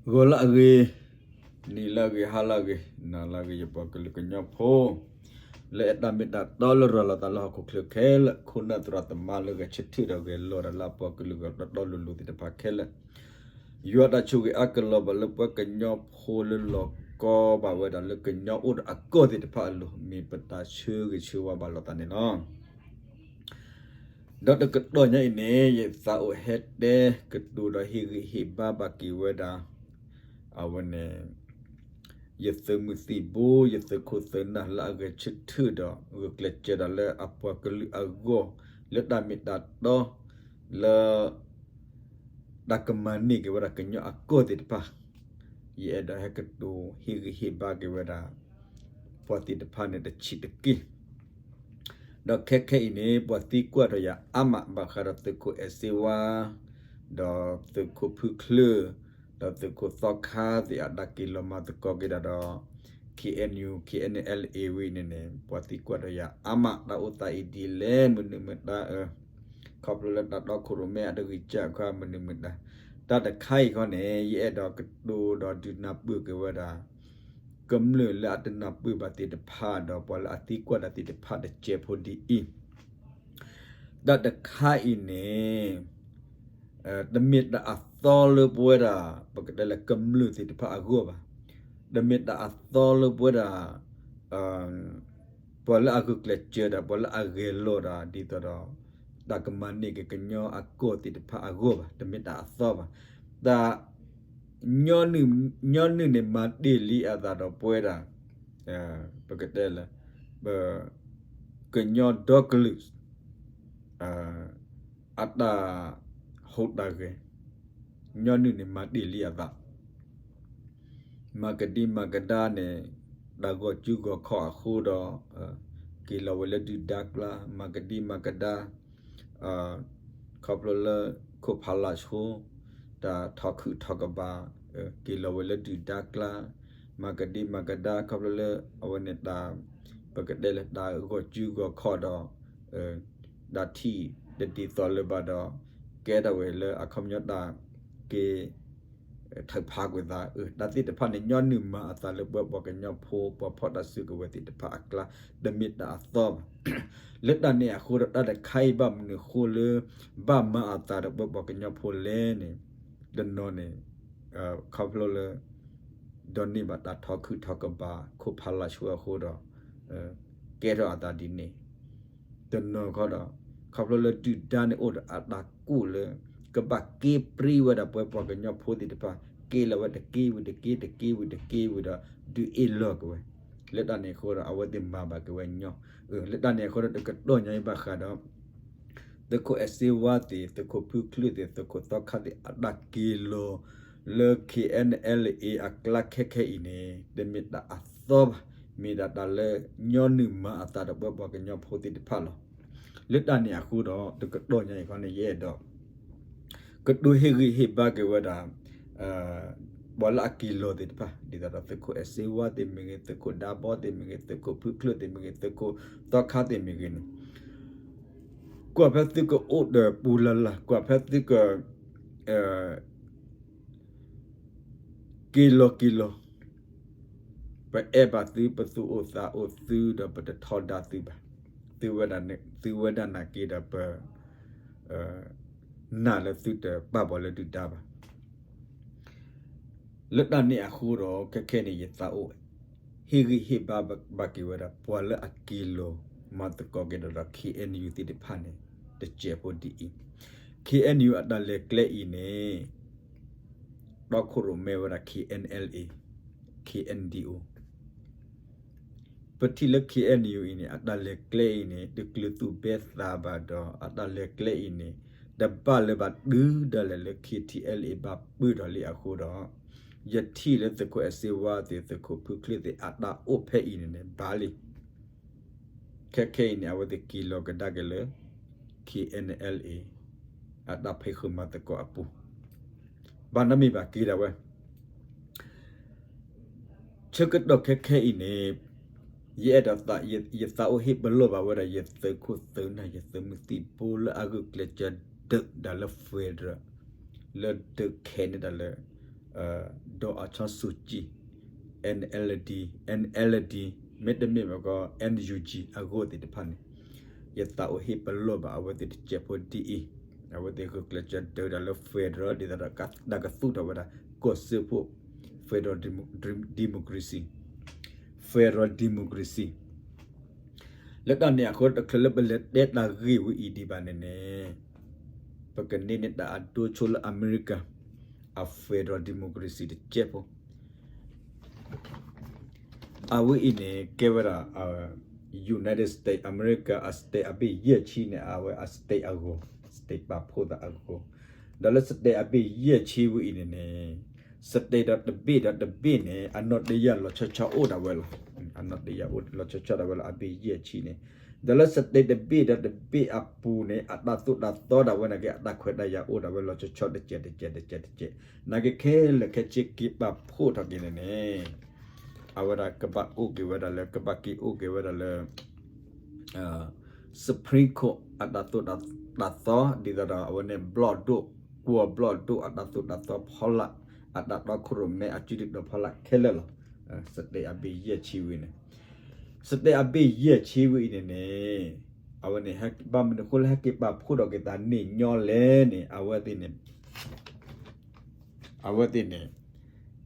ဂီၤလၢအဂ့ၤ, နံၤလၢအဂ့ၤ, ဟါလၢအဂ့ၤ, နၤလၢအဂ့ၤ ယပှၤကလုာ်ကညီဖိ လၢအဲၣ်တၢ်မ့ၢ်တၢ်တီလၢရၤလီၤသးလၢဟီၣ်ခိၣ်ချၢခဲလၢာ် ခိၣ်နၢ်သရၣ်သမါလၢဂဲၤဆၢထၢၣ်ဒီးဂဲၤလီၤဒီးလၢအပှၤကလုာ်ဂီၢ်တီတီလိၤလိၤသ့ၣ်တဖၣ်ခဲလၢာ်, ယွၤတၢ်ဆိၣ်ဂ့ၤအါကလီၤဘၣ်လၢပှၤကညီဖိလၢလီၢ်ကီဘၣ်ဝဲဒၣ်လၢကညီအိၣ်ဒီးအကီၢ်သ့ၣ်တဖၣ်အလိၤ မ့ၢ်ပတၢ်ဆၢဂ့ၤဆၢဝါဘၣ်လိာ်သးန့ၣ်လီၤ. ဒီးတကတီၢ်ညါအံၤန့ၣ် ယသးအိၣ်ဟဲတဲကတိၤဒီးဟ့ၣ်ဂံၢ်ဟ့ၣ်ဘါဘၣ်က့ၤဝဲဒၣ် အဝဲန့ၣ် ယသုးမုၢ်သံၣ်ဘိ ယသုးခိၣ်သုးနၢ်လၢအဂဲၤဆၢထၢၣ်ဒီး ဂုာ်ကျဲးစၢးတၢ်လၢအပှၤကလုာ်အဂီၢ် လၢတၢ်မ့ၢ်တၢ်တီ လၢ တၢ်ကမၤန့ၢ်က့ၤဝဲဒၣ်ကညီအကီၢ်သ့ၣ်တဖၣ်, ယအဲၣ်ဒိးဟဲကတိၤဟ့ၣ်ဂံၢ်ဟ့ၣ်ဘါက့ၤဝဲဒၣ် ပှၤသ့ၣ်တဖၣ်န့ၣ်တဆံးတက့ၢ်. ဒီးခဲခဲအံၤန့ၣ် ပှၤသံကွၢ်ဒီးယၤအါမး ဘၣ်ဃးဒီးသုးခိၣ်အဲၣ်စ့ဝါ ဒီးသုးခိၣ်ဖုချၢၣ် ဒီးသုးခိၣ်သီခါသ့ၣ်အတၢ်က့ၤလီၤမၤသကိးက့ၤဒၣ်ဒီး KNU KNLA ဝံၤန့ၣ်န့ၣ် ပှၤသံကွၢ်ဒီးယၤအါမး တၢ်အိၣ်သးအံၤဒ်လဲၣ် မနုၤမတၤအၢ ခီဖျိလၢတၢ်တီခိၣ်ရိၣ်မဲအတဂံၢ်စၢ်အခါ မနုၤမတၤ, တၢ်တခါအံၤခီန့ၣ် ယအဲၣ်ဒိးကတိၤဒီးဒုးနၢ်ပၢၢ်က့ၤဝဲဒၣ် ကမျၢၢ်လၢအတနၢ်ပၢၢ်ဘၣ်သ့ၣ်တဖၣ်ဒီးပှၤလၢအသံကွၢ်တၢ်သ့ၣ်တဖၣ်တစဲးဖိဒ်အံၤ, တၢ်တခါအံၤန့ၣ် တမ့ၢ်တၢ်အသီလၢပဝဲဒၣ် ပကတဲလၢကမျၢၢ်သ့ၣ်တဖၣ်အဂီၢ်ဘၣ်. တမ့ၢ်တၢ်အသီလၢပဝဲဒၣ် ပှၤလၢအဂုာ်ကျဲးစၢးဒီး ပှၤလၢအဂဲၤလိာ်ဒီး ဒ်သိးဒီး တၢ်ကမၤန့ၢ်က့ၤကညီအကီၢ်သ့ၣ်တဖၣ်အဂီၢ်ဘၣ်, တမ့ၢ်တၢ်အသီဘၣ်. တၢ် ညီနုၢ်န့ၣ်မၤတ့ၢ်လံအသးဒီးပဝဲဒၣ် ပကတဲလၢ ပ ကညီဒီကလုာ် အတၢ်ဟူးတၢ်ဂဲၤ ညီနုၢ်န့ၣ်မၤတ့ၢ်လံအသး မၤကဒံမၤကဒါန့ၣ် တၢ်ဂီၤစုဂီၤခီၣ်အဃိဒီး က့ၤလီၤဝဲလၢဒုၣ်ဒါကျါ မၤကဒံမၤကဒါ ခီဖျိလၢခိၣ်ဖးလၢ်ဆိ တၢ်ထီခုၣ်ထီကဘၣ် က့ၤလီၤဝဲလၢဒုၣ်ဒါကျါ မၤကဒံမၤကဒါ ခီဖျိလၢအဝဲန့ၣ်တၢ် ပကတဲလၢတၢ်ဂီၤစုဂီၤခီၣ်ဒီး တၢ်ထံၣ်တဒ်သိးလၢၤဘၣ်ဒီး ကဲထီၣ်ဝဲလၢအခီပညီတၢ်က့ၤ ထုးဖးကွံာ်သး တၢ်သ့ၣ်တဖၣ်န့ၣ် ညီနုၢ်မၤအသးလၢပဝဲပှၤကညီဖိ ပှၤဖီၣ်တၢ်စုကဝဲၤသ့ၣ်တဖၣ်အကျါ တမ့ၢ်တၢ်အသီဘၣ်. လၢတၢ်န့ၣ်အဃိဒီး တၢ်တခါအံၤဘၣ်မနုၤအဃိလၢ ဘၣ်မၤအသးဒီးပဝဲပှၤကညီဖိလဲၣ်န့ၣ် တနီၤန့ၣ် ခီဖျိလၢ ဒီးန့ၢ်ဘၣ်တၢ်ထီခုၣ်ထီကဘၣ် ခိၣ်ဖးလၢ်ဆိအဃိဒီး ကဲထီၣ်အသးဒ်န့ၣ် တနီၤခီဒီး ခီဖျိလၢဒုၣ်ဒါန့ၣ်အိၣ်ဒီးအတၢ်ကူၣ်လၢ ကဘၣ်က့ၤပြံဝဲဒၣ်ပဝဲပှၤကညီဖိသ့ၣ်တဖၣ် က့ၤလီၤဝဲတက့ၢ်ဝံၤတက့ၢ် တက့ၢ်ဝံၤတက့ၢ်ဝံၤဒီး ဒုးအ့ၣ်လီၤက့ၤဝဲ လၢတၢ်န့ၣ်အဃိဒီး အဝဲသ့ၣ်မၤဘၣ်က့ၤဝဲညီ လၢတၢ်န့ၣ်အဃိဒီး တကတီၢ်ညါအံၤဘၣ်ဃးဒီး သုးခိၣ်အဲၣ်စ့ဝါသ့ၣ် သုးခိၣ်ဖုချၢၣ်သ့ၣ် သုးခိၣ်သီခါသ့ၣ် အတၢ်က့ၤလီၤလၢ KNLA အကျါခဲခဲအံၤန့ၣ် တမ့ၢ်တၢ်အသီဘၣ်. မ့ၢ်ဒၣ်တၢ်လၢညီနုၢ်မၤအသးဒီးပဝဲပှၤကညီဖိသ့ၣ်တဖၣ်လီၤ. လၢတၢ်န့ၣ်အဃိဒီး တကတီၢ်ညါအံၤခီန့ၣ် ယအဲၣ်ဒိး ကတိၤဟ့ၣ်ဂံၢ်ဟ့ၣ်ဘါက့ၤဝဲဒၣ် ပှၤလၢအက့ၤလီၤသ့ၣ်တဖၣ် ဒ်သိးဒီးသုးခိၣ်အဲၣ်စ့ဝါသ့ၣ်မ့ၢ်ဂ့ၤ သုးခိၣ်ဒါဘီသ့ၣ်မ့ၢ်ဂ့ၤ သုးခိၣ်ဖုချၢၣ်သ့ၣ်မ့ၢ်ဂ့ၤ သုးခိၣ်သီခါသ့ၣ်မ့ၢ်ဂ့ၤန့ၣ် ကွၢ်ဖဲသုကအိၣ်ဒီးပူၤလၢ်လၢ် ကွၢ်ဖဲသုက က့ၤလီၤက့ၤလီၤ ပအဲၣ်ဘၣ်သု ပသူၣ်အိၣ်သးအိၣ်သုဒီး ပတထီဒါသုဘၣ်. သုဝဲဒၣ်နာ်က့ဒီးပ နာ်လၢသုတပာ်ဘၣ်လၢဒုၣ်ဒါဘၣ်. လၢတၢ်န့ၣ်အဃိဒီး ခဲခဲန့ၣ် ယသးအိၣ် ဟ့ၣ်ဂံၢ်ဟ့ၣ်ဘါဘၣ်က့ၤဝဲဒၣ် ပှၤလၢအက့ၤလီၤမၤသကိးက့ၤဒီး ဒီး KNU သ့ၣ်တဖၣ်န့ၣ် တစဲးဖိဒ်အံၤ, KNU အတၢ်လဲၤကျဲအံၤန့ၣ် တီခိၣ်ရိၣ်မဲဝဲဒၣ် KNLA KNDO ပထံၣ်လၢ KNU အံၤန့ၣ် အတၢ်လဲၤကျဲအံၤန့ၣ် တကျုၤသူၣ်ဘဲသးဘၣ်ဒီး အတၢ်လဲၤကျဲအံၤန့ၣ် တဘၣ်လၢၤဘၣ်တုၤဒၣ်လဲာ်လၢ KTLA ဘၣ်ပၢၢ်ထီၣ်လံအဃိဒီး ယထံၣ်လၢသုးခိၣ်အဲၣ်စ့ဝါသ့ၣ် သုးခိၣ်ဖုချၢၣ်သ့ၣ် အတၢ်အိၣ်ဖဲအံၤန့ၣ်န့ၣ် ဘၣ်လံ. ခဲခဲအံၤန့ၣ် အဝဲသ့ၣ်က့ၤလီၤကဒါက့ၤလၢ KNLA အတၢ်ဖံးဃုာ်မၤသကိးအပူၤ ဘၣ်နီတမံၤဘၣ်က့ၤဒၣ်ဝဲ ဆၢကတီၢ်ခဲခဲအံၤန့ၣ် ယအဲၣ်ဒိးသး ယသးအိၣ်ဟ့ၣ်ပလီၢ်ဘၣ်ဝဲဒၣ် ယသုးခိၣ်သုးနၢ် ယသုးမုၢ်သံၣ်ဘိလၢအဂုာ်ကျဲးစၢးဒုးဒၣ်လၢ federal လၢဒုးခဲန့ၣ်ဒၣ်လၢ ဒီးအီၣ်ဆီစူၣ်ကံ NLD, NLD မ့တမ့ၢ်ဘၣ်ကီ NUG အဂီၢ်သ့ၣ်တဖၣ်န့ၣ် ယသးအိၣ်ဟ့ၣ်ပလီၢ်ဘၣ်အဝဲသ့ၣ်တစဲးဖိဒ်အံၤ, အဝဲသ့ၣ်ဂုာ်ကျဲးစၢးဒုးတၢ်လၢ federal ဒ်သိးဒီးတၢ်ကသူၣ်ထီၣ်ဝဲဒၣ် ကီၢ်စၢဖှိၣ် federal democracy, federal democracy လၢတၢ်န့ၣ်အဃိ တချုးလၢပလဲၤတဲတၢ်ဂ့ၢ်ဝဲအံၤဒံးဘၣ်န့ၣ်န့ၣ် ပကန့ၢ်န့ၢ်တၢ်အဒိဆိလၢအမဲရကၤ အ federal democracy တစဲးဖိ အဝဲအံၤန့ၣ် ကဲဝဲဒၣ် United States အမဲရကၤအ state အဘ့ၣ်ယဲၢ်ဆံန့ၣ် အဝဲအ state အဂီၢ်, state ပာ်ဖှိၣ်သးအဂီၢ်, ဒီးလၢ state အဘ့ၣ်ယဲၢ်ဆံဝဲအံၤန့ၣ်န့ၣ် state ဒီးတဘ့ၣ်ဒီးတဘ့ၣ်န့ၣ် အနီၣ်တယာ်လီၤဆီဆီအိၣ်ဒၣ်ဝဲလီၤ. အနီၣ်တယာ်အိၣ်လီၤဆီဆီဒၣ်ဝဲလီၤ အဘ့ၣ်ယဲၢ်ဆံန့ၣ်, ဒီးလၢ state တဘ့ၣ်ဒီးတဘ့ၣ်အပူၤန့ၣ် အတၢ်သိၣ်တၢ်သီဒၣ်ဝဲနာ်က့ အတၢ်ခွဲးတၢ်ယာ်အိၣ်ဒၣ်ဝဲလီၤဆီဆီတစဲးတစဲးတစဲးတစဲး, နာ်က့ခဲလၢာ်ခဲဆ့က့ၤပာ်ဖှိၣ်ထီၣ်က့ၤန့ၣ်န့ၣ် အဝဲဒၣ်ကဘၣ်အိၣ်က့ၤဝဲဒၣ်လၢ ကဘၣ်က့ၤအိၣ်က့ၤဝဲဒၣ်လၢ Supreme Court အတၢ်သိၣ်တၢ်သီ ဒ်သိးဒီးအဝဲန့ၣ် ဘျီၣ်ဒိၣ် ကွီၢ်ဘျီၣ်ဒိၣ်အတၢ်သိၣ်တၢ်သီဖီလာ် အတၢ်တီခိၣ်ရိၣ်မဲအစုဒုၣ်တီၤဖီလာ်ခဲလၢာ်လီၤ. state အဘ့ၣ်ယဲၢ်ဆံဝဲန့ၣ် state အဘ့ၣ်ယဲၢ်ဆံဝဲအံၤန့ၣ်န့ၣ် အဝဲန့ၣ် ဘၣ်မနုၤအဃိလၢဟဲက့ၤပာ်ဖှိၣ်ထီၣ်က့ၤသးန့ၣ်ညီလဲၣ်န့ၣ် အဝဲသ့ၣ်န့ၣ် အဝဲသ့ၣ်န့ၣ်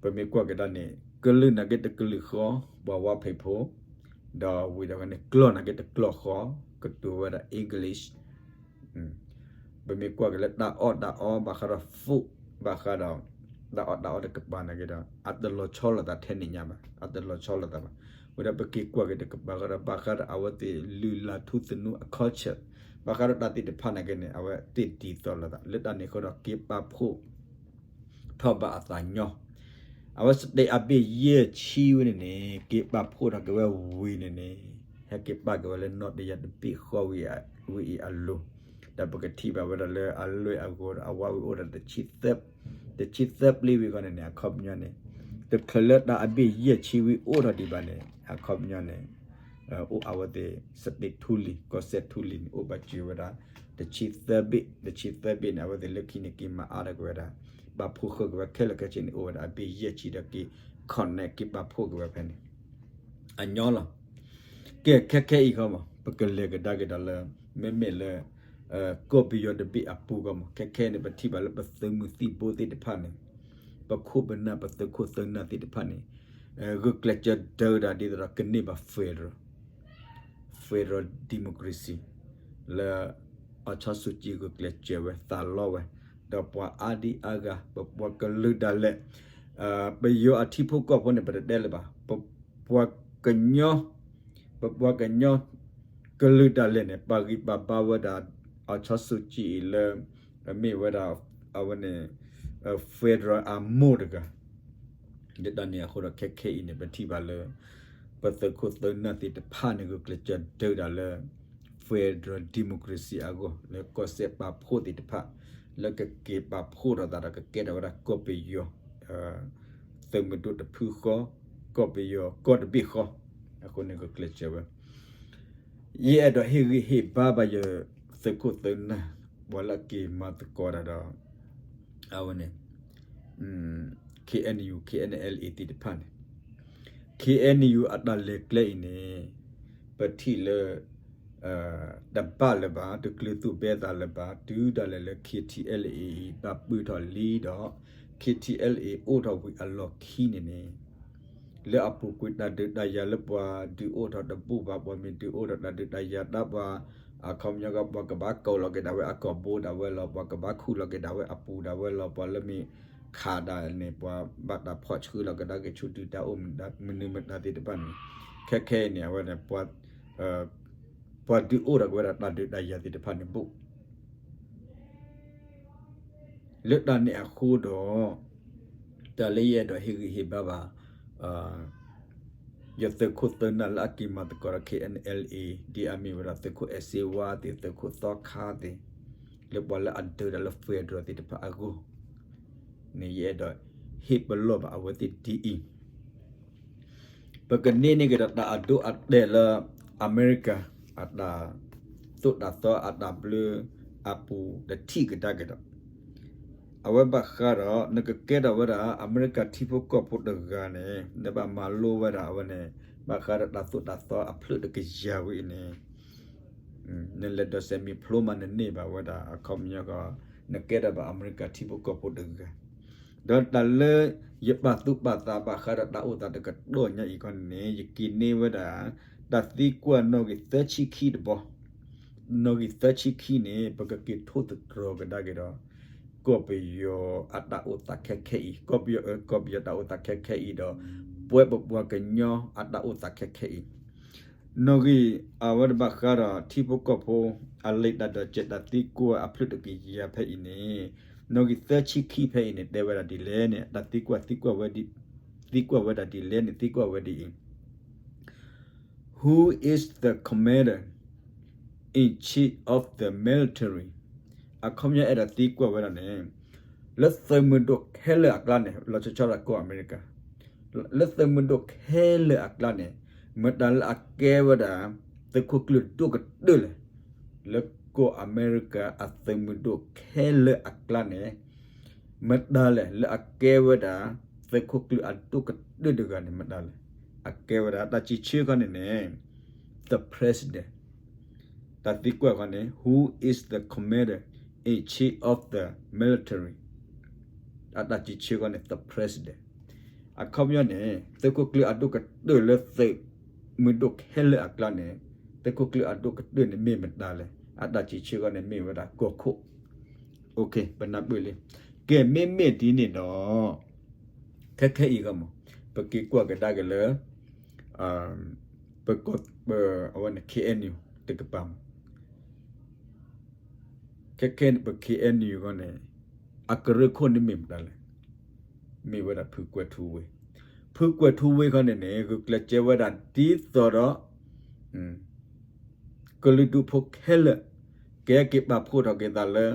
ပမ့ၢ်ကွၢ်ကဒါန့ၣ် ကလုာ်နာ်က့တကလုာ်ဃီ ပှၤဝါဖံးဖိ, ဒီးဝံၤဒီးဝဲန့ၣ် ကျီၢ်နာ်က့တကျီၢ်ဃီ ကတိၤဝဲဒၣ် English, ပမ့ၢ်ကွၢ်က့ၤလၢတၢ်အီၣ်တၢ်အီ ဘၣ်ဃးဒီး food ဘၣ်ဃးဒီး တၢ်အီၣ်တၢ်အီတကပၤနာ်က့ဒီး အတလီၤဆီလိာ်သးထဲန့ၣ်ညါဘၣ်, အတလီၤဆီလိာ်သးဘၣ်. ဝံၤဒီးပက့ၤကွၢ်က့ၤတကပၤဃီဒီး ဘၣ်ဃးဒီးအဝဲသ့ၣ်လုၢ်လၢ်ထူသနူအ culture ဘၣ်ဃးဒီးတၢ်သ့ၣ်တဖၣ်နာ်က့န့ၣ် အဝဲသ့ၣ်ဒ်သိးလိာ်သး လၢတၢ်န့ၣ်အဃိဒီးက့ၤပာ်ဖှိၣ် ထီၣ်ဘၣ်အသးညီ, အဝဲ state အဘ့ၣ်ယဲၢ်ဆံဝဲန့ၣ်န့ၣ် က့ၤပာ်ဖှိၣ်ထီၣ်က့ၤဝဲဝံၤန့ၣ်န့ၣ် ဟဲက့ၤပာ်က့ၤဝဲလၢနီၣ်တယာ်တဘ့ၣ်ဃီဝဲအံၤအလိၤ, ဒီးပကထံၣ်ဘၣ်ဝဲဒၣ်လၢအလွဲၢ်အဂီၤဒီးအဝးဝံၤအိၣ်ဒီး တဆံသၢပျ့ဝံၤဃီန့ၣ်န့ၣ် အခီပညီန့ၣ် တချုးလၢတၢ်အဘ့ၣ်ယဲၢ်ဆံဝံၤအိၣ်ထီၣ်ဒံးဘၣ်န့ၣ် အခီပညီန့ၣ် အိၣ်အဝဲသ့ၣ် state ထူလံၤ ကီၢ်စဲၣ်ထူလံၤန့ၣ် အိၣ်ဘၣ်စၢၤဝဲဒၣ် တဆံသၢဘ့ၣ်, တဆံသၢဘ့ၣ်န့ၣ် အဝဲသ့ၣ်လၢခံန့ၣ်က့ၤမၤအါထီၣ်က့ၤဝဲဒၣ် ပာ်ဖှိၣ်ဃုာ်က့ၤဝဲခဲလၢာ်ခဲဆ့န့ၣ် အိၣ်ဝဲဒၣ်အဘ့ၣ်ယဲၢ်ဆံဒီးက့ၤ connect က့ၤပာ်ဖှိၣ်က့ၤဝဲဖဲန့ၣ် အညီလီၤ. ကဲ ခဲခဲအံၤဃီမး ပကလဲၤကဒါက့ၤဒီးလၢ မ့မ့ၢ်လၢ ကီၢ်ပယီၤတဘ့ၣ်အပူၤဃီမး ခဲခဲန့ၣ် ပထံၣ်ဘၣ်လၢပသုးမုၢ်သံၣ်ဘိသ့ၣ်တဖၣ်န့ၣ် ပခိၣ်ပနၢ်ပသုးခိၣ်သုးနၢ်သ့ၣ်တဖၣ်န့ၣ် ဂုာ်ကျဲးစၢးဒုးဒၣ်ဒ်သိးဒီးကန့ၢ်ဘၣ် federal, federal democracy လၢ အီၣ်ဆီစူၣ်ကံဂုာ်ကျဲးစၢးဝဲသးလီဝဲ ဒီးပှၤအါဒံအါဂၤ ပပှၤကလုာ်ဒၣ်လဲာ် ပယီၤအထံဖိကီၢ်ဖိန့ၣ် ပတတဲလၢၤဘၣ် ပပှၤကညီ ပပှၤကညီ ကလုာ်ဒၣ်လဲာ်န့ၣ် ပာ်ဂံၢ်ပာ်ဘါဝဲဒၣ် အီၣ်ဆီစူၣ်ကံအံၤလၢ မ့ၢ်ဝဲဒၣ် အဝဲန့ၣ် federal အမိၢ်တဂၤ လၢတၢ်န့ၣ်အဃိဒီးခဲခဲအံၤန့ၣ် ပထံၣ်ဘၣ်လၢ ပသုးခိၣ်သုးနၢ်သ့ၣ်တဖၣ်န့ၣ် ဂုာ်ကျဲးစၢးဒုးဒၣ်လၢ federal democracy အဂီၢ် လၢကီၢ်စဲၣ်ပာ်ဖှိၣ်သ့ၣ်တဖၣ် လၢကက့ၤပာ်ဖှိၣ်ထီၣ်သးဒီးကကဲထီၣ်ဝဲဒၣ်ကီၢ်ပယီၤ သုးမုၢ်ဒိၣ်တဖုဃီ ကီၢ်ပယီၤကီၢ်တဘ့ၣ်ဃီ အဃိန့ၣ်ဂုာ်ကျဲးစၢးဝဲ ယအဲၣ်ဒိးဟ့ၣ်ဂံၢ်ဟ့ၣ်ဘါဘၣ်ယ သုးခိၣ်သုးနၢ် ပှၤလၢအက့ၤမၤသကိးတၢ်ဒီး အဝဲန့ၣ် KNU KNLA သ့ၣ်တဖၣ်န့ၣ် KNU အတၢ်လဲၤကျဲအံၤန့ၣ် ပထံၣ်လၢ တဘၣ်လၢၤဘၣ် တကျၢၤသူၣ်ဘဲသးလၢၤဘၣ် တုၤဒၣ်လဲာ်လၢ KTLA အံၤ ဘၣ်ပုၢ်ထီၣ်လံဒီး KTLA အိၣ်ထီၣ်ဝံၤအလီၢ်ခံန့ၣ်န့ၣ် လၢအပူၤကွံာ်တၢ်ဒုးတၢ်ယၤလၢပှၤဒုးအိၣ်ထီၣ်တဘူၣ်ဘၣ် ပှၤမ့ၢ်ဒုးအိၣ်ထီၣ်တၢ်ဒုးတၢ်ယၤတၢ်ပှၤ အခီပညီက ပှၤကဘၣ်ကိးလီၤက့ၤဒၣ်ဝဲအကိာ်ဘိဒၣ်ဝဲလီၤ ပှၤကဘၣ်ခူၣ်လီၤက့ၤဒၣ်ဝဲအပူၤဒၣ်ဝဲလီၤ ပှၤလၢမ့ၢ်ခးဒၣ်န့ၣ် ပှၤဘၣ်တၢ်ဖီၣ်ဆှၢလီၤကဒါက့ၤဆူဒုၣ်ဒါအိၣ်မနုၤမတၤသ့ၣ်တဖၣ်န့ၣ် ခဲခဲအံၤန့ၣ် အဝဲန့ၣ် ပှၤဒုးအိၣ်ထီၣ်က့ၤဝဲဒၣ်တၢ်ဒုးတၢ်ယၤသ့ၣ်တဖၣ်န့ၣ်ဘူး လၢတၢ်န့ၣ်အဃိဒီး တၢ်လၢယအဲၣ်ဒိးဟ့ၣ်ဂံၢ်ဟ့ၣ်ဘါဘၣ် ယသုးခိၣ်သုးနၢ်လၢအက့ၤမၤသကိးဒီး KNLA ဒ်အမ့ၢ်ဝဲဒၣ်သုးခိၣ်အဲၣ်စ့ဝါသ့ၣ် သုးခိၣ်သီခါသ့ၣ် လၢပှၤလၢအဒုးတၢ်လၢ federal သ့ၣ်တဖၣ်အဂီၢ် န့ၣ်ယအဲၣ်ဒိးဟ့ၣ်ပလီၢ်ဘၣ်အဝဲသ့ၣ်ဒ်အံၤ ပကန့ၢ်န့ၢ်က့ၤဒီးတၢ်အဒိအတဲာ်လၢအမဲရကၤ အတၢ်သိၣ်တၢ်သီအတၢ်ဘျၢအပူၤတထံၣ်ကဒါက့ၤဒီး အဝဲဘၣ်ဃးဒီး နကကဲထီၣ်ဝဲဒၣ် အမဲရကၤထံဖိကီၢ်ဖိတဂၤန့ၣ် နဘၣ်မၤလိဝဲဒၣ်အဝဲန့ၣ် ဘၣ်ဃးဒီးတၢ်သိၣ်တၢ်သီအဖျၢၣ်တကယၤဝဲအံၤန့ၣ် နလဲၤဒိးစဲးမံၤဖျိမးနန့ၢ်ဘၣ်ဝဲဒၣ် အခီပညီကီး နကဲထီၣ်ဘၣ်အမဲရကၤထံဖိကီၢ်ဖိတဂၤ ဒီးတၢ်လၢ ယပာ်သူၣ်ပာ်သးဘၣ်ဃးဒီးတၢ်အိၣ်သးတကတီၢ်ညါအံၤခီန့ၣ် ယက့ၤန့ၢ်ဝဲဒၣ် တၢ်သံကွၢ်နီၣ်ဂံၢ်သၢဆံခံတဘီ နီၣ်ဂံၢ်သၢဆံခံန့ၣ် ပကက့ၤထိၣ်သတြီၤကဒါက့ၤဒီး ကီၢ်ပယီၤအတၢ်အိၣ်သးခဲခဲအံၤ ကီၢ်ပယီၤ ကီၢ်ပယီၤတၢ်အိၣ်သးခဲခဲအံၤဒီး ပဝဲပပှၤကညီအတၢ်အိၣ်သးခဲခဲအံၤ နီၣ်ဂံၢ် အဝဲတဘၣ်ဃးဒီးထံဖိကီၢ်ဖိ အလံာ်တၢ်ဒိးစဲးတၢ်သံကွၢ်အဖျၢၣ်တကယၤဖဲအံၤန့ၣ် နီၣ်ဂံၢ်သၢဆံခံဖဲအံၤန့ၣ် တဲဝဲဒၣ်ဒ်လဲၣ်န့ၣ် တၢ်သံကွၢ် သံကွၢ်ဝဲဒၣ်ဒ်လဲၣ်န့ၣ် သံကွၢ်ဝဲဒ်အံၤ Who is the commander in chief of the military? အခီပညီအဲၣ်ဒိးသံကွၢ်ဝဲဒၣ်န့ၣ် လၢသုးမုၢ်ဒိၣ်ခဲလၢာ်အကျါန့ၣ် လီၤဆီဆီဒၣ်ကီၢ်အမဲရကၤ လၢသုးမုၢ်ဒိၣ်ခဲလၢာ်အကျါန့ၣ် မတၤလၢအကဲဝဲဒၣ် သုးခိၣ်ကျၢၢ်ဒိၣ်ကတၢၢ်လဲၣ် လၢကီၢ်အမဲရကၤအသုးမုၢ်ဒိၣ်ခဲလၢာ်အကျါန့ၣ် မတၤလဲၣ် လၢအကဲဝဲဒၣ် သုးခိၣ်ကျၢၢ်အဒိၣ်ကတၢၢ်တဂၤန့ၣ်မတၤလဲၣ် အကဲဝဲဒၣ် တၢ်စံးဆၢခီန့ၣ်န့ၣ် the president တၢ်သံကွၢ်ခီန့ၣ် Who is the commander in chief of the military? အတၢ်စံးဆၢခီန့ၣ် the president အခီပညီန့ၣ် သုးခိၣ်ကျၢၢ်အဒိၣ်ကတၢၢ်လၢသုးမုၢ်ဒိၣ်ခဲလၢာ်အကျါန့ၣ် သုးခိၣ်ကျၢၢ်အဒိၣ်ကတၢၢ်န့ၣ်မ့ၢ်မတၤလဲၣ် အတၢ်စံးဆၢခီန့ၣ်မ့ၢ်ဝဲဒၣ်ကီၢ်ခိၣ် ပနၢ်ပၢၢ်လံ ကဲမ့မ့ၢ်ဒ်န့ၣ်ဒီး ခဲခဲအံၤဂီၢ်မး ပက့ၤကွၢ်ကဒါက့ၤလၢ ပ အဝဲန့ၣ် KNU တကပၤမး ခဲခဲန့ၣ် ပ KNU ဂီၢ်န့ၣ် အကရၢခိၣ်န့ၣ်မ့ၢ်မတၤလဲၣ် မ့ၢ်ဝဲဒၣ်ဖုကွဲၤထူဝ့ ဖုကွဲၤထူဝ့ခီန့ၣ်န့ၣ် ဂုာ်ကျဲးစၢးဝဲဒၣ်ဒ်သိးဒီး ကလုာ်ဒူၣ်ဖိခဲလၢာ် ကဟဲက့ၤပာ်ဖှိၣ်ထီၣ်က့ၤသးလၢ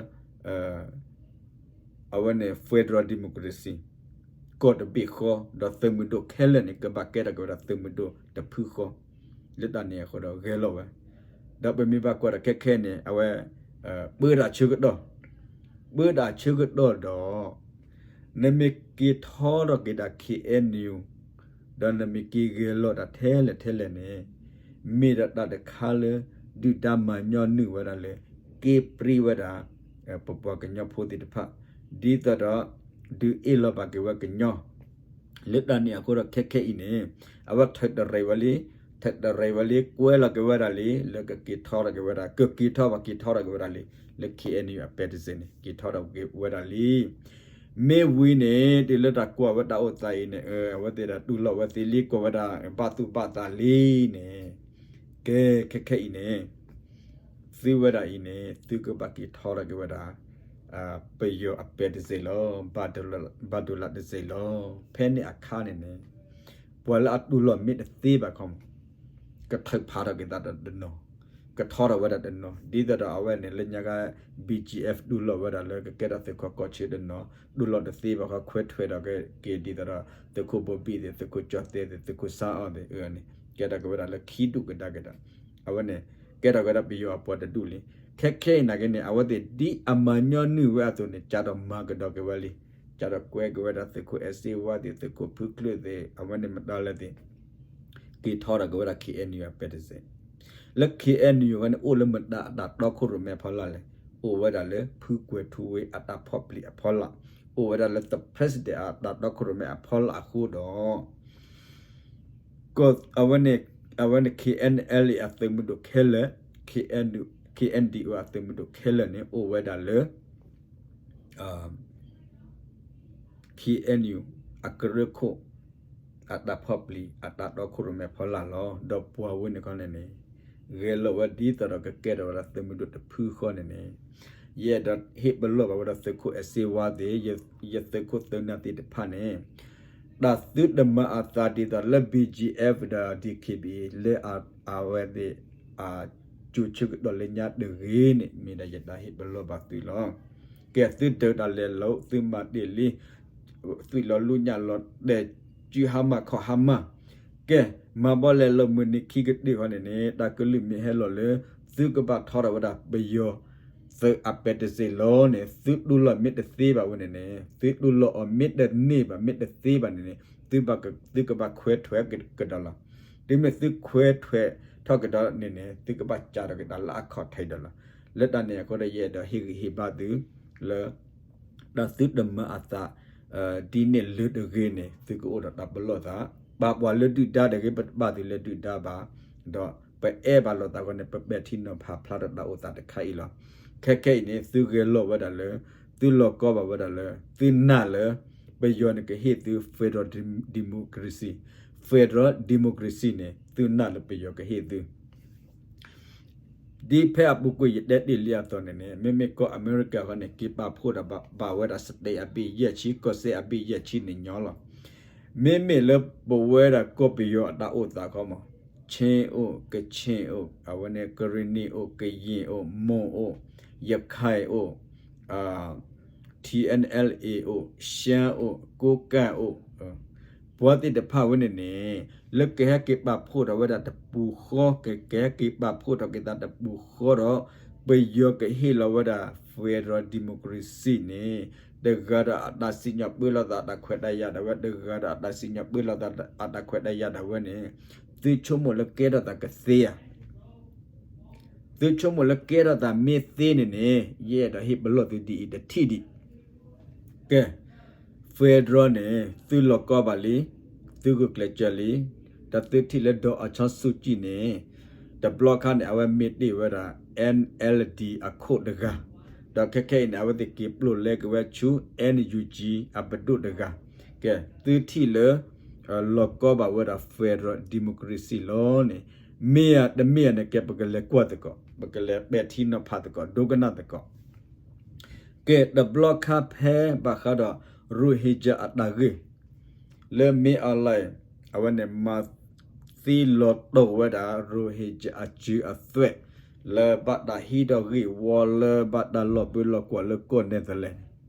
အဝဲန့ၣ် federal democracy ကီၢ်တဘ့ၣ်ဃီ ဒီးသုးမုၢ်ဒိၣ်ခဲလၢာ်န့ၣ် ကဘၣ်ကဲထီၣ်က့ၤဝဲဒၣ်သုးမုၢ်ဒိၣ်တဖုဃီ လၢတၢ်န့ၣ်အဃိဒီးဂဲၤလိာ်ဝဲ ဒီးပမ့ၢ်ဘၣ်ကွၢ်ဒီးခဲခဲန့ၣ် အဝဲ ပၢတၢ်ဆၢကတီၢ် ပၢတၢ်ဆၢကတီၢ်ဒီး နမ့ၢ်က့ၤထီထီၣ်က့ၤဒၣ် KNU ဒီးနမ့ၢ်က့ၤဂဲၤလိာ်တၢ်ထဲလဲၣ်ထဲလဲၣ်န့ၣ် မ့ၢ်ဒီးတၢ်တခါလၢ ဒုၣ်ဒါမၤညီနုာ်ဝဲဒၣ်လၢ က့ပြံဝဲဒၣ် ပပှၤကညီဖိသ့ၣ်တဖၣ် ဒ်သိးဒီး ဒုးအ့ၣ်လိာ်ဘၣ်က့ၤဝဲကညီ လၢတၢ်န့ၣ်အဃိဒီးခဲခဲအံၤန့ၣ် အဝဲထုးတရံးဝဲလံ ထုးတရံးဝဲလံ ကွဲလီၤက့ၤဝဲဒၣ်လံ လၢကက့ၤထီထီၣ်က့ၤဝဲဒၣ် ကက့ၤထီၣ်ဘၣ်က့ၤထီထီၣ်က့ၤဝဲဒၣ်လံ လၢ KNU အပဲတစ့ၢ်န့ၣ် က့ၤထီထီၣ်က့ၤဝဲဒၣ်လံ မ့ၢ်ဝံၤန့ၣ် တုၤလၢတၢ်ကွၢ်ဝဲတၢ်အိၣ်သးအံၤန့ၣ် အဝဲသ့ၣ်ဒီးတူၢ်လိာ်ဝဲသ့လံ ကွၢ်ဝဲဒၣ်ဘၣ်သူၣ်ဘၣ်သးလံန့ၣ် ကဲခဲခဲအံၤန့ၣ် သုဝဲဒၣ်အံၤန့ၣ် သုကဘၣ်က့ၤထီထီၣ်က့ၤဝဲဒၣ် ပယီၤအပဲတစ့ၢ်လီၤ ဘၣ်ဒိလးတစ့ၢ်လီၤ ဖဲန့ၣ်အခါန့ၣ်န့ၣ် ပှၤလၢအတူၢ်လိာ်မ့ၢ်တသ့ဘၣ်ခီမး ကထုးဖးထီၣ်က့ၤသးဒီးတနီၤ ကထီထီၣ်ဝဲဒၣ်တနီၤ ဒ်သိးဒီးအဝဲန့ၣ် လၢညါခါ BGF တူၢ်လိာ်ဝဲဒၣ်လၢကကဲထီၣ်သုးခိၣ်ကီၢ်ဆၢတနီၤ တူၢ်လိာ်တသ့ဘၣ်ခီ ခွဲးထွဲဒီးက့ၤဒ်သိးဒီး သုးခိၣ်ဘိဘံၣ်သ့ၣ် သုးခိၣ်ကၠီၣ်သဲသ့ၣ် သုးခိၣ်စၢအီၣ်သ့ၣ် အန့ၣ် ကဲထီၣ်က့ၤဝဲဒၣ်လၢခံဒူၣ်ကဒါက့ၤဒီး အဝဲန့ၣ် ကဲထီၣ်က့ၤဝဲဒၣ်ပယီၤအပှၤတဒူၣ်လံ ခဲခဲအံၤနာ်က့န့ၣ် အဝဲသ့ၣ်ဒ်အမၤညီနုာ်ဝဲအသိးန့ၣ် ကၢ်ဒီးမၤကဒီးက့ၤဝဲလံ ကၢ်ဒီးကွဲက့ၤဝဲဒၣ်သုးခိၣ်အဲၣ်စ့ဝါသ့ၣ် သုးခိၣ်ဖုကျၢၢ်သ့ၣ် အဝဲန့ၣ်မတၤလဲၣ်သ့ၣ် က့ၤထီထီၣ်က့ၤဝဲဒၣ် KNU အပဲတစ့ၢ် လၢ KNU အဝဲန့ၣ် အိၣ်လၢမတၤအတၢ်တီခိၣ်ရိၣ်မဲအဖီလာ်လဲၣ် အိၣ်ဝဲဒၣ်လၢဖုကွဲၤထူဝ့အတၢ်ဖီၣ်ပျံၤအဖီလာ် အိၣ်ဝဲဒၣ်လၢ the president အတၢ်တီခိၣ်ရိၣ်မဲအဖီလာ်အဃိဒီး အဝဲန့ၣ် အဝဲန့ၣ် KNLA အသုးမုၢ်ဒိၣ်ခဲလၢာ် KNDO အသုးမုၢ်ဒိၣ်ခဲလၢာ်န့ၣ် အိၣ်ဝဲဒၣ်လၢ KNU အကရၢခိၣ် အတၢ်ဖီၣ်ပျံၤ အတၢ်တီခိၣ်ရိၣ်မဲအဖီလာ်လီၤ. ဒီးပှၤဝဲန့ၣ်ခီန့ၣ်န့ၣ် ဂဲၤလိာ်ဝဲဒ်သိးဒီးကကဲထီၣ်ဝဲဒၣ်သုးမုၢ်ဒိၣ်တဖုဃီန့ၣ်န့ၣ် ယအဲၣ်ဒိးဟ့ၣ်ပလီၢ်ဘၣ်ဝဲဒၣ်သုးခိၣ်အဲၣ်စ့ဝါသ့ၣ် ယသုးခိၣ်သုးနၢ်သ့ၣ်တဖၣ်န့ၣ် တၢ်သုတမၤအသးဒ်သိးလၢ BGF ဒီး DKBA လၢအဝဲသ့ၣ် အကၠိဆၢကတီၢ်လၢညါတဂ့ၤန့ၣ် မ့ၢ်ဒၣ်ယတၢ်ဟ့ၣ်ပလီၢ်ဘၣ်သုလီၤ. ကဲသုဒုးတၢ်လဲၤလိာ် သုမၤတ့ၢ်လံ သုးလီၤလူညၣ်လီၤတဲာ်စုဟါမၢ်ခီၣ်ဟါမၢ် ကဲ မၤဘီလဲၤလိာ်မုၢ်နံၤခံကတၢၢ်ဃီန့ၣ်န့ၣ် တၢ်ကလုၢ်မ့ၢ်ဟဲလီၤလၢ သုကဘၣ်ထီထီၣ်ဝဲဒၣ်ပယီၤ သုးအပဲတစ့ၢ်လီၤန့ၣ် သုတူၢ်လိာ်မ့ၢ်တသ့ဘၣ်ဝဲန့ၣ်န့ၣ် သုတူၢ်လိာ်အီၤမ့ၢ်တန့ၢ်ဘၣ် မ့ၢ်တသ့ဘၣ်န့ၣ်န့ၣ် သုဘၣ်က သုကဘၣ်ခွဲးထွဲကဒီးလီၤ. တုၤမ့ၢ်သုခွဲးထွဲထီၣ်ကဒီးန့ၣ်န့ၣ် သုကဘၣ်ကးထီၣ်ကဒီးလၢအခီၣ်ထံးဒီးလီၤ. လၢတၢ်န့ၣ်အဃိဒီး ယအဲၣ်ဒိးဟ့ၣ်ဂံၢ်ဟ့ၣ်ဘါသု လၢ တၢ်သုတမၤအသး ဒ်န့ၣ်လၢတဂ့ၤန့ၣ် သုကအိၣ်ဒီးတၢ်ပလီၢ်သး, ပာ်ပှၤလၢဒုၣ်ဒါတဂ့ၤ ပတပာ်သုလၢဒုၣ်ဒါဘၣ်, ဒီးပအဲၣ်ဘၣ်လိာ်သးအဃိန့ၣ် ပပဲာ်ထံနီၤဖးဖျါဒီးတၢ်အိၣ်သးတခါအံၤလီၤ. ခဲခဲအံၤန့ၣ် သုဂဲၤလိာ်ဝဲဒၣ်လၢ သုလီၤကီဘၣ်ဝဲဒၣ်လၢ သုနာ်လၢ ပယီၤန့ၣ်ကဟ့ၣ်သု federal democracy, federal democracy န့ၣ် သုနာ်လၢပယီၤကဟ့ၣ်သု ဒ်ဖဲအပူၤကွံာ်ယတဲတ့ၢ်လံအသိးန့ၣ်န့ၣ် မ့မ့ၢ်ကီၢ်အမဲရကၤဃီန့ၣ် က့ၤပာ်ဖှိၣ်ဒီးဘၣ်ဝဲဒၣ် state အဘ့ၣ်ယဲၢ်ဆံ ကီၢ်စဲၣ်အဘ့ၣ်ယဲၢ်ဆံန့ၣ်ညီလီၤ. မ့မ့ၢ်လၢပဝဲဒၣ်ကီၢ်ပယီၤအတၢ်အိၣ်သးခီမး Chin အိၣ် Kachin အိၣ် အဝဲန့ၣ် ကရံၣ်နံၣ်အိၣ် ကယံၣ်အိၣ် မိၢ်အိၣ် ရခိုင်အိၣ် TNLA အိၣ် ရှမ်းအိၣ် ကိုးကန့်အိၣ် ပှၤသ့ၣ်တဖၣ်ဝဲန့ၣ်န့ၣ် လၢကဟဲက့ၤပာ်ဖှိၣ်ထီၣ်ဝဲဒၣ်တပူၤဃီ ကကဟဲက့ၤပာ်ဖှိၣ်ထီၣ်က့ၤသးတပူၤဃီဒီး ပယီၤကဟ့ၣ်လီၤဝဲဒၣ် federal democracy န့ၣ် တဂၤဒီးအတၢ်စံၣ်ညီၣ်ပၢလီၤသးအတၢ်ခွဲးတၢ်ယာ်ဒၣ်ဝဲ တဂၤဒီးအတၢ်စံၣ်ညီၣ်ပၢလီၤသးအတၢ်ခွဲးတၢ်ယာ်ဒၣ်ဝဲန့ၣ် သုဆိကမိၣ်လၢကဲထီၣ်သးကသ့ဧါ သုဆိကမိၣ်လၢကဲထီၣ်သးမ့ၢ်သ့န့ၣ်န့ၣ် ယအဲၣ်ဒိးဟ့ၣ်ပလီၢ်သုဒ်အံၤတထံၣ်ဒံး, ကဲ, federal န့ၣ် သုလီၤကီဘၣ်လံ, သုဂုာ်ကျဲးစၢးလံ, ဒီးသုထံၣ်လၢဒေါ်အောင်ဆန်းစုကြည်န့ၣ် တဘျီခါန့ၣ် အဝဲမ့ၢ်တ့ၢ်ဝဲဒၣ် NLD အခိၣ်တဂၤ, ဒီးခဲခဲအံၤန့ၣ် အဝဲသ့ၣ်က့ၤပျိာ်လဲက့ၤဝဲဆူ NUG အပဒိၣ်တဂၤ, ကဲ, သုထံၣ်လၢ လီၤကီဘၣ်ဝဲဒၣ် federal democracy လီၤန့ၣ်, မ့ၢ်ဧါတမ့ၢ်ဧါန့ၣ် ကဲပကလဲၤကွၢ်သကိး, ပကလဲၤပဲာ်ထံနီၤဖးသကိး ဒိကနၣ်သကိး, ကဲ တဘျီခါဖဲဘၣ်ဃးဒီး Rohingya အတၢ်ဂ့ၢ် လၢမ့ၢ်အီၤလၢ အဝဲန့ၣ် မၤသံလီၤတီၢ်ဝဲဒၣ် Rohingya အစၢၤအသွဲၣ် လၢဘၣ်တၢ်ဟံးထီၣ်ဂ့ၢ်ဝီ လၢဘၣ်တၢ်လီၤဘၢလီၤကွၢ်လၢကီၢ် Netherlands န့ၣ်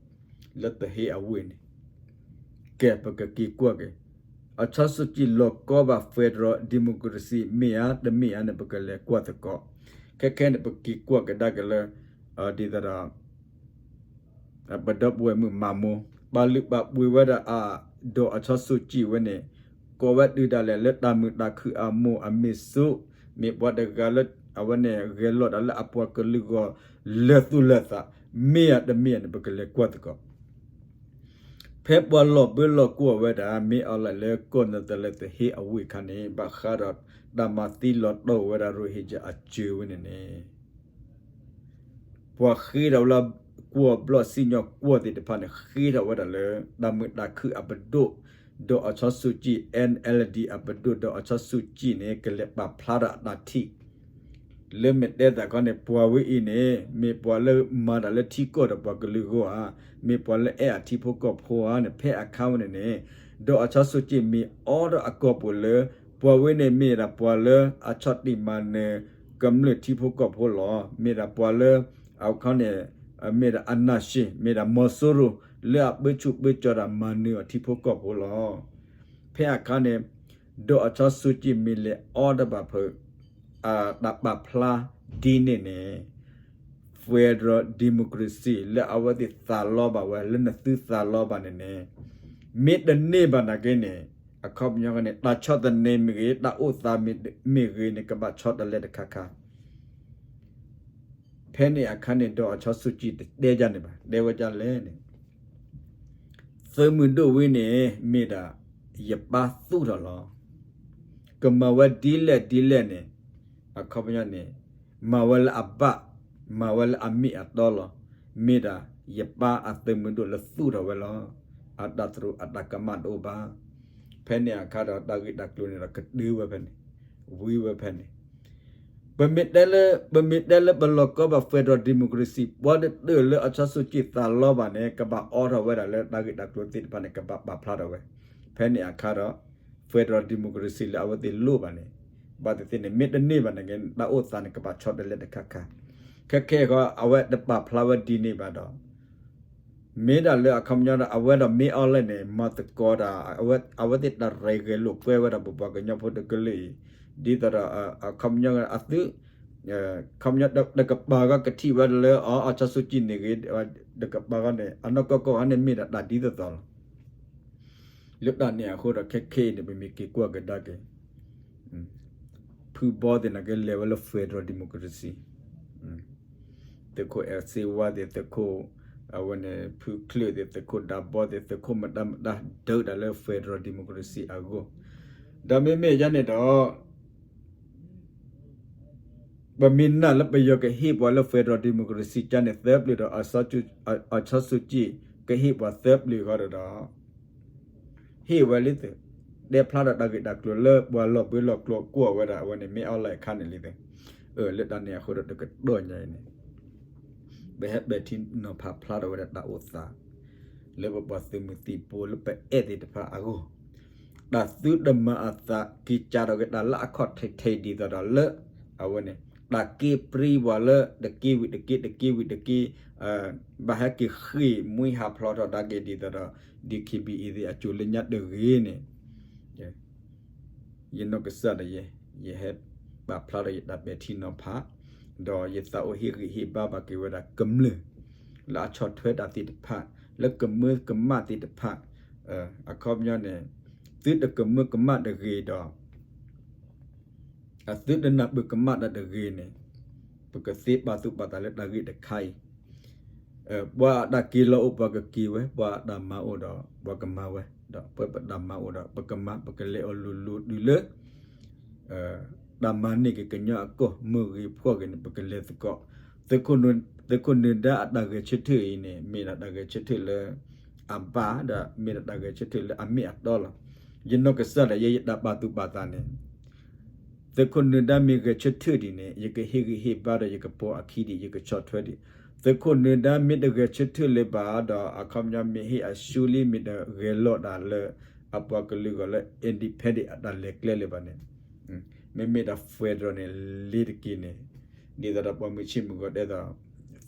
လၢတဟ့အဝ့ၢ်န့ၣ်, ကဲ ပကက့ၤကွၢ်က့ၤ, အောင်ဆန်းစုကြည် လီၤကီဘၣ် federal democracy မ့ၢ်ဧါတမ့ၢ်ဧါန့ၣ် ပကလဲၤကွၢ်သကိး, ခဲခဲန့ၣ် ပက့ၤကွၢ်ကဒါက့ၤလၢ ဒ်သိးဒီး ပဒီပုၢ်ဝဲၢ်မုၣ်မၤမိၢ် ပာ်လုၢ်ပာ်ပှ့ၤဝဲဒၣ်အ ဒေါ်အောင်ဆန်းစုကြည် ဝဲန့ၣ် ကိးဝဲဒုးဒၣ်လဲာ်လၢတၢ်မုာ်တၢ်ခုၣ်အမိၢ်အမ့ၢ်စိ, မ့ၢ်ပှၤတဂၤလၢ အဝဲန့ၣ် ဂဲၤလိာ်တၢ်လၢအပှၤကလုာ်ဂီၢ် လၢာ်သူၣ်လၢာ်သး, မ့ၢ်ဧါတမ့ၢ်ဧါန့ၣ် ပကလဲၤကွၢ်သကိး, ဖဲပှၤလီၤဘၢလီၤကွၢ်ဝဲဒၣ် မ့ၢ်အီၤလၢလၢကီၢ် Netherlands တဟ့အဝ့ၢ်အခါန့ၣ် ဘၣ်ဃးဒီးတၢ်မၤသံလီၤတီၢ်ဝဲဒၣ် Rohingya အစၢၤဝဲန့ၣ်န့ၣ် ပှၤဃ့ထီၣ်ဝဲလၢ ကွီၢ်ဘျီၣ်စံၣ်ညီၣ်ကွီၢ်သ့ၣ်တဖၣ်န့ၣ် ဃ့ထီၣ်ဝဲဒၣ်လၢ တၢ်မုာ်တၢ်ခုၣ်အပဒိၣ် ဒေါ်အောင်ဆန်းစုကြည် NLD အပဒိၣ် ဒေါ်အောင်ဆန်းစုကြည် န့ၣ် ကလဲၤပာ်ဖျါထီၣ်အတၢ်ထံၣ် လၢမ့ၢ်တဲသးခီန့ၣ် ပှၤဝဲအံၤန့ၣ် မ့ၢ်ပှၤလၢမၤတၢ်လၢထံကီၢ်ဒီးပှၤကလုာ်ဂီၢ်ဧါ, မ့ၢ်ပှၤလၢအဲၣ်အထံဖိကီၢ်ဖိဧါန့ၣ် ဖဲအခါဝဲန့ၣ်န့ၣ် ဒေါ်အောင်ဆန်းစုကြည် မ့ၢ်အိးထီၣ်အကိာ်ပူၤလၢ ပှၤဝဲန့ၣ်မ့ၢ်ဒၣ်ပှၤလၢအဆီၣ်တံၢ်မၤနၢၤ ကမျၢၢ်ထံဖိကီၢ်ဖိလီၤ. မ့ၢ်ဒၣ်ပှၤလၢ အခီန့ၣ် မ့ၢ်ဒၣ် အာဏာရှင် မ့ၢ်ဒၣ် မီၤစိရိၤ လၢအပၢဆူၣ်ပၢကၠီတၢ်မၤနၢၤအီၤထံဖိကီၢ်ဖိလီၤ. ဖဲအခါန့ၣ် ဒေါ်အောင်ဆန်းစုကြည် မ့ၢ်လဲၤအိးထီၣ်ဘၣ်ဖဲ တၢ်ပာ်ဖျါဒ်န့ၣ်န့ၣ် federal democracy လၢအဝဲသ့ၣ်သးလီဘၣ်ဝဲ လၢနသုသးလီဘၣ်န့ၣ်န့ၣ် မ့ၢ်တန့ၢ်ဘၣ်နာ်က့န့ၣ် အခီပညီန့ၣ် တၢ်ဆီၣ်သနံးမ့ၢ်ဂ့ၤ တၢ်အိၣ်သးမ့ၢ်ဂ့ၤန့ၣ် ကဘၣ်ဆီတလဲတခါခါ ဖဲန့ၣ်အခါန့ၣ် ဒေါ်အောင်ဆန်းစုကြည် တတဲဒ်န့ၣ်ဘၣ် တဲဝဲဒ်လဲၣ်န့ၣ် သုးမုၢ်ဒိၣ်ဝဲန့ၣ် မ့ၢ်ဒၣ် ယပၢ်သူၣ်ထီၣ်လီၤ. ကမၤဝဲဒ်လဲၣ်ဒ်လဲၣ်န့ၣ် အခီပညီန့ၣ် မၤဝဲလၢအဘၣ် မၤဝဲလၢအမ့ၢ်အတီလီၤ. မ့ၢ်ဒၣ်ယပၢ်အသုးမုၢ်ဒိၣ်လၢသူၣ်ထီၣ်ဝဲလီၤ. အတၢ်သရူးအတၢ်ကမၣ်တအိၣ်ဘၣ်. ဖဲန့ၣ်အခါဒီးတၢ်ဂ့ၢ်တၢ်ကျိၤန့ၣ်ဒီးကတုၤဝဲဖဲန့ၣ် ဝံၤဝဲဖဲန့ၣ် ပမ့ၢ်တဲလၢ ပမ့ၢ်တဲလၢပလီၤကီဘၣ် federal democracy ပှၤတတၢၢ်လၢ အောင်ဆန်းစုကြည် သးလီဘၣ်န့ၣ် ကဘၣ်အိးထီၣ်ဝဲဒၣ်လၢတၢ်ဂ့ၢ်တၢ်ကျိၤသ့ၣ်တဖၣ်န့ၣ် ကဘၣ်ပာ်ဖျါထီၣ်ဝဲ. ဖဲန့ၣ်အခါဒီး federal democracy လၢအဝဲသ့ၣ်လိၣ်ဘၣ်န့ၣ် ဘၣ်သ့ၣ်သ့ၣ်န့ၣ် မ့ၢ်တန့ၢ်ဘၣ်န့ၣ် တၢ်အိၣ်သးန့ၣ် ကဘၣ်ဆီတလဲတခါခါ. ခဲခဲအံၤဃီ အဝဲတပာ်ဖျါဝဲဒ်န့ၣ်ဘၣ်ဒီး မ့ၢ်ဒၣ်လၢအခီပညီဒီး အဝဲဒီးမ့ၢ်အီၤလဲၣ်န့ၣ် မၤသကိးဒၣ် အဝဲသ့ၣ်တၢ်ရဲၣ်ဂဲၤလိာ်ကွဲဝဲဒၣ်ပပှၤကညီဖိတကလုာ်အံၤ ဒ်သိးဒီး အခီပညီအသု ခီပညီတကပၤဂီၢ်ကထံၣ်ဝဲလၢအီၤ အောင်ဆန်းစုကြည်န့ၣ်ဂ့ၤ, တကပၤဂီၢ်န့ၣ် အနီၢ်ကီၢ်ကီၢ်ဂၤန့ၣ်မ့ၢ်ဒၣ်တၢ်ဒ်သိးသိးလီၤ. လၢတၢ်န့ၣ်အဃိဒီးခဲခဲအံၤန့ၣ် ပမ့ၢ်က့ၤကွၢ်ကဒါက့ၤ ဖုဘီသ့ၣ်နာ်က့လဲၤဝဲလၢ federal democracy, သုးခိၣ်အဲၣ်စ့ဝါသ့ၣ် သုးခိၣ် အဝဲန့ၣ် ဖုချၢၣ်သ့ၣ် သုးခိၣ်ဒးဘီသ့ၣ် သုးခိၣ်မတၤမတၤ ဒုးတၢ်လၢ federal democracy အဂီၢ်, ဒီးမ့မ့ၢ်ယၤန့ၣ်ဒီး ပမ့ၢ်နာ်လၢပယီၤကဟ့ၣ်ပှၤလၢ federal democracy ကန့ၣ်သၢပျၢၤဒီး အောင်ဆန်းစုကြည် ကဟ့ၣ်ပှၤသၢပျၢၤဃီဒီး ဟ့ၣ်ဝဲလံသုး, တဲဖျါဒီးတၢ်ဂ့ၢ်တၢ်ကျိၤလၢပှၤလီၤဘှံးလီၤကျိၤကွၢ်ဝဲဒၣ်အဝဲန့ၣ် မ့ၢ်အီၤလၢအခါန့ၣ်လံသုး, လၢတၢ်န့ၣ်အဃိဒီးတကတီၢ်ညါအံၤန့ၣ် ပဟဲပဲာ်ထံနီၤဖးဖျါထီၣ်ဝဲဒၣ်တၢ်အိၣ်သး လၢပပှၤသုးမုၢ်သံၣ်ဘိလၢပအဲၣ်သ့ၣ်တဖၣ်အဂီၢ်, တၢ်သုတမၤအသးက့ၤကးထီၣ်က့ၤတၢ်လၢအခီၣ်ထံးထံးဒ်သိးဒီးလၢ အဝဲန့ၣ် တၢ်က့ၤပြံပှၤလၢတက့ၤဝံၤတက့ၤ တက့ၤဝံၤတက့ၤ ဘၣ်ဟဲက့ၤဃ့ၢ်မှံဟးဖျိးထီၣ်ဒါက့ၤဒ်သိးဒီး DKBA သ့ၣ်အစိၤလၢညါတဂ့ၤန့ၣ် ယနီၢ်ကစၢ်ဒီးယဲ ယဟဲပာ်ဖျါထီၣ်ယတၢ်ပဲာ်ထံနီၤဖး ဒီးယသးအိၣ်ဟ့ၣ်ဂံၢ်ဟ့ၣ်ဘါဘၣ်က့ၤဝဲဒၣ်ကမျၢၢ် လၢအဆီၣ်ထွဲတၢ်သ့ၣ်တဖၣ် လၢကမၢကမၣ်သ့ၣ်တဖၣ် အခီပညီန့ၣ် သုတကမၢကမၣ်တဂ့ၤဒီး အသုတနၢ်ပၢၢ်ကမၣ်တၢ်တဂ့ၤန့ၣ် ပကသ့ပာ်သူၣ်ပာ်သးလၢတၢ်ဂ့ၢ်တခါအံၤ ပှၤအတၢ်က့ၤလီၤအိၣ်ပှၤကက့ၤဝဲ ပှၤအတၢ်မၤအိၣ်ဒီးပှၤကမၤဝဲ ဒီးပှၤပတၢ်မၤအိၣ်ဒီးပကမၤ ပကလဲၤအီၤလိၤလိၤတုၤလၢ တၢ်မၤန့ၢ်က့ၤကညီအကီၢ် မုၢ်ဂ့ၤဖှီၣ်ဂ့ၤန့ၣ် ပကလဲၤသကိး သုးခိၣ်နုာ်ဒါအတၢ်ဂဲၤဆၢထၢၣ်အံၤန့ၣ် မ့ၢ်ဒၣ်တၢ်ဂဲၤဆၢထၢၣ်လၢ အဘၣ်ဒီးမ့ၢ်ဒၣ်တၢ်ဂဲၤဆၢထၢၣ်လၢအမ့ၢ်အတီလီၤ. ယနီၢ်ကစၢ်ဒီးယဲ ယတၢ်ပာ်သူၣ်ပာ်သးန့ၣ် သုးခိၣ်နုာ်ဒါမ့ၢ်ဂဲၤဆၢထၢၣ်ဒံးန့ၣ် ယကဟ့ၣ်ဂံၢ်ဟ့ၣ်ဘါဒီးယကပိာ်အခံဒံး ယကဆီၣ်ထွဲဒံး. သုးခိၣ်နုာ်ဒါမ့ၢ်တဂဲၤဆၢထၢၣ်လၢၤဘၣ်ဒီး အခီပညီမ့ၢ်ဟ့ၣ်အဆူလံ မ့ၢ်တဂဲၤလိာ်တၢ်လၢ အပှၤကလုာ်ဂီၢ်လၢ independent အတၢ်လဲၤကျဲလၢၤဘၣ်န့ၣ် မ့မ့ၢ်ဒၣ် federal န့ၣ် လ့ၤတက့ၤန့ၣ် ဒ်သိးဒီးပှၤမုၢ်ဆ့ၣ်မုၢ်ဂီၤတဲသိး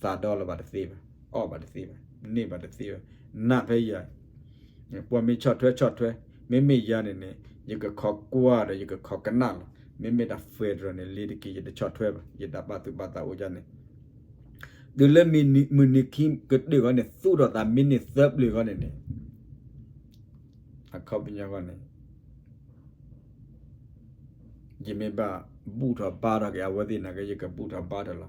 သးဒီလၢၤဘၣ်တသ့ဘၣ်, အီၣ်ဘၣ်တသ့ဘၣ်, န့ၢ်ဘၣ်တသ့ဘၣ်, နးဖဲယၤ ပှၤမ့ၢ်ဆီၣ်ထွဲဆီၣ်ထွဲ, မ့မ့ၢ်ယၤန့ၣ်န့ၣ် ယကခိးကွၢ်ဒီးယကခိးကနၣ်လီၤ. မ့မ့ၢ်ဒၣ် federal န့ၣ် လ့ၤတက့ၤ ယတဆီၣ်ထွဲဘၣ်, ယတၢ်ပာ်သူၣ်ပာ်သးအိၣ်ယၤန့ၣ် တုၤလၢမုၢ်နံၤခံကတၢၢ်ဂီၢ်န့ၣ် သူၣ်ထီၣ်သးမ့ၢ်န့ၢ်သၢပျၢၤဂီၢ်န့ၣ်န့ၣ် အခီပညီဂီၢ်န့ၣ် ယမ့ၢ်ဘၣ်ဘူၣ်ထီၣ်ဘါထီၣ်က့ၤအဝဲသ့ၣ်နာ်က့ ယကဘူၣ်ထီၣ်ဘါထီၣ်လီၤ.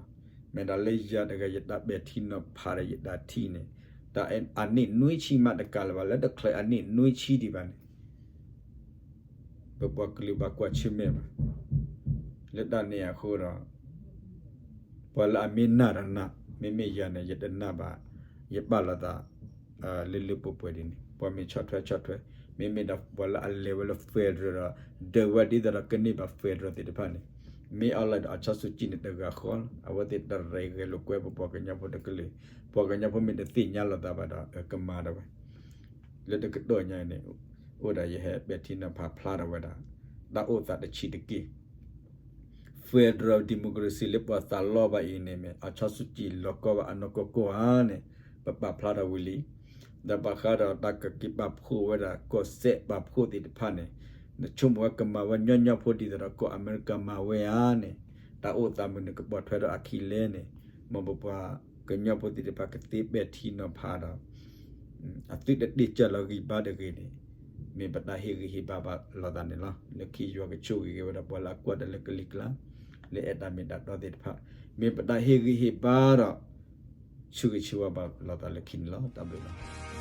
မ့ၢ်ဒၣ်လၢယၤတဂၤ ယတၢ်ပဲာ်ထံနီၤဖးဒီးယတၢ်ထံၣ်န့ၣ် တၢ်အနံၣ်နွံဆံမးတကးလၢၤဘၣ်, လၢတချုးအနံၣ်နွံဆံဒံးဘၣ်န့ၣ် ပပှၤကလုာ်ဘၣ်ကွၢ်ဆၢၣ်မဲာ်ဘၣ်. လၢတၢ်န့ၣ်အဃိဒီး ပှၤလၢအမ့ၢ်နာ်ဒီးနာ်, မ့မ့ၢ်ယၤန့ၣ် ယတနာ်ဘၣ်, ယပာ်လီၤသး လၢလၢပှဲၤပှဲၤဒ်န့ၣ် ပှၤမ့ၢ်ဆီၣ်ထွဲဆီၣ်ထွဲ, မ့မ့ၢ်ဒၣ်ပှၤလၢအလဲၤဝဲလၢ federal ဒီး ဒၢးဝဲဒ်သိးဒီးကန့ၢ်ဘၣ် federal သ့ၣ်တဖၣ်န့ၣ် မ့ၢ်အီၤလၢဒီး အောင်ဆန်းစုကြည် န့ၣ် တဂၤဃီလီၤ. အဝဲသ့ၣ်တရံးဂဲၤလိာ်ကွဲပပှၤကညီဖိတကလုာ်, ပှၤကညီဖိမ့ၢ်တသ့ၣ်ညါလိာ်သးဘၣ်ဒီး ကမၤဒၣ်ဝဲ လၢတကတီၢ်ညါအံၤန့ၣ် အိၣ်ဒၣ်ယဟဲပဲာ်ထံနီၤဖးဖျါထီၣ်ဝဲဒၣ် တၢ်အိၣ်သးတဆံးတက့ၢ် federal democracy လၢပှၤသးလီဘၣ်အံၤန့ၣ်မ့ၢ် အောင်ဆန်းစုကြည် လီၤကီဘၣ်အနီၢ်ကီၢ်ကီၢ်ဧါန့ၣ် ပပာ်ဖျါထီၣ်ဝံၤလံ. ဒီးဘၣ်ဃးဒီးတၢ်ကက့ၤပာ်ဖှိၣ်ဝဲဒၣ် ကီၢ်စဲၣ်ပာ်ဖှိၣ်သ့ၣ်တဖၣ်န့ၣ် နဆိကမိၣ်ဝဲကမၤဝဲညီညီဖိဒ်သိးဒီးကီၢ်အမဲရကၤမၤဝဲဧါန့ၣ် တၢ်အိၣ်သးမုၢ်နံၤကပိာ်ထွဲဒီးအခံလဲၣ်န့ၣ် မ်ပပှၤကညီဖိသ့ၣ်တဖၣ်ကသ့ပဲာ်ထံနီၤဖးဒီး အသုတတ့ၢ်စၢၤလီၤဂံၢ်ဘါတဂ့ၤန့ၣ် မ့ၢ်ပတၢ်ဟ့ၣ်ဂံၢ်ဟ့ၣ်ဘါဘၣ်လိာ်သးန့ၣ်လီၤ. လၢခံယွၤကဆိၣ်ဂ့ၤက့ၤဝဲဒၣ်ပှၤလၢအကွၢ်တၢ်လၢကလံၤကျါ လၢအဲၣ်တၢ်မ့ၢ်တၢ်တီသ့ၣ်တဖၣ် မ့ၢ်ပတၢ်ဟ့ၣ်ဂံၢ်ဟ့ၣ်ဘါဒီး ဆိၣ်ဂ့ၤဆၢဝါဘၣ်လိာ်သးလၢခံန့ၣ်လီၤ. တၢ်ဘျုးလီၤ.